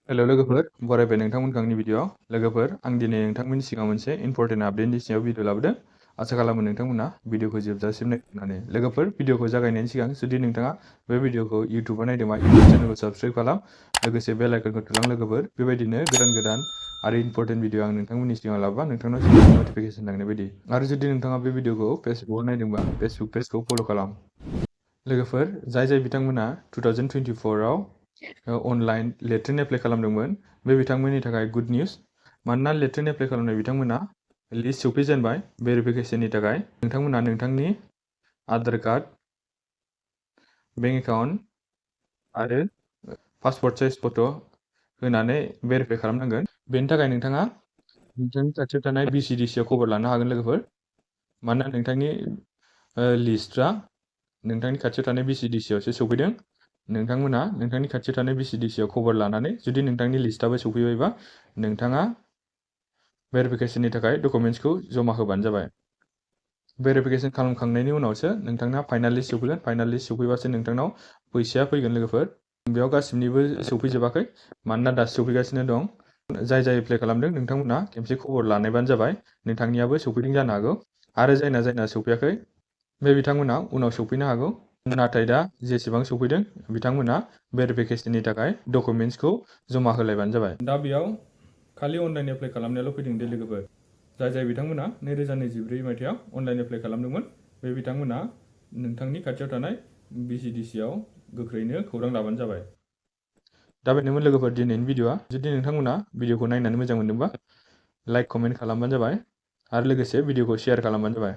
हेल' लोगोफोर बरायबाय नोंथांमोनखौ आंनि भिडिअ'आव। लोगोफोर आं दिनै नोंथांमोननि सिगाङाव मोनसे इम्परटेन्ट आपडेटनि सायाव भिडिअ लाबोदों। आसा खालामो नोंथांमोना भिडिअखौ जोबजासिम नायनानै। लोगोफोर भिडिअखौ जागायनायनि सिगां जुदि नोंथाङा बे भिडिअखौ इउटुबाव नायदोंबा इउटुब चेनेलखौ साबस्क्राइब खालाम, लोगोसे बेल आइकनखौ थुलां। लोगोफोर बेबायदिनो गोदान आरो इम्परटेन्ट भिडिअ आं नोंथांमोननि सिगाङाव लाबोबा नोंथांनाव नटिफिकेसन थांनाय बायदि। आरो जुदि नोंथाङा बे भिडिअखौ फेसबुकआव नायदोंबा फेसबुक पेजखौ फल' खालाम। लोगोफोर जाय बिथांमोना 2024आव अनलाइन लेट्रिन एप्लाइ खालामदोंमोन बे बिथांमोननि थाखाय गुड निउज। मानोना लेट्रिन एप्लाइ खालामनाय बिथांमोना लिस्ट सौफैजेनबाय भेरिफिकेसननि थाखाय। नोंथांमोना नोंथांनि आधार कार्ड, बेंक एकाउन्ट आरो पासपर्ट साइज फट' होनानै भेरिफाइ खालामनांगोन। बेनि थाखाय नोंथाङा नोंथांनि खाथियाव थानाय BCDC आव खबर लानो हागोन लोगोफोर। मानोना नोंथांनि लिस्टआ नोंथांनि खाथियाव थानाय BCDC आवसो सौफैदों। नोंथांमोना नोंथांनि खाथियाव थानाय BCDC आव खबर लानानै जुदि नोंथांनि लिस्टआबो सौफैबायबा नोंथाङा भेरिफिकेसननि थाखाय डकुमेन्ट्सखौ जमा होबानो जाबाय। भेरिफिकेसन खालामखांनायनि उनावसो नोंथांना फाइनाल लिस्ट सौफैगोन। फाइनाल लिस्ट सौफैबासो नोंथांनाव फैसाया फैगोन लोगोफोर। बेयाव गासिनिबो सौफैजोबाखै, मानोना दासो सौफैगासिनो दं। जाय एप्लाइ खालामदों नोंथांमोना खेबसे खबर लानायबानो जाबाय। नोंथांनियाबो सौफैदों जानो हागौ। आरो जायना सौफैयाखै बे बिथांमोना उनाव सौफैनो हागौ। नाथाय दा जेसेबां सौफैदों बिथांमोना भेरिफिकेसननि थाखाय डकुमेन्ट्सखौ जमा होलायबानो जाबाय। दा बेयाव खालि अनलाइन एप्लाइ खालामनायाल' फैदों दे लोगोफोर। जाय बिथांमोना 2024 मायथाइयाव अनलाइन एप्लाइ खालामदोंमोन बे बिथांमोना नोंथांनि खाथियाव थानाय BCDC आव गोख्रैनो खौरां लाबानो जाबाय। दा बेनोमोन लोगोफोर दिनैनि भिडिअ'आ। जुदि नोंथांमोना भिडिअ'खौ नायनानै मोजां मोनदोंबा लाइक कमेन्ट खालामबानो जाबाय आरो लोगोसे भिडिअ'खौ शेयार खालामबानो जाबाय।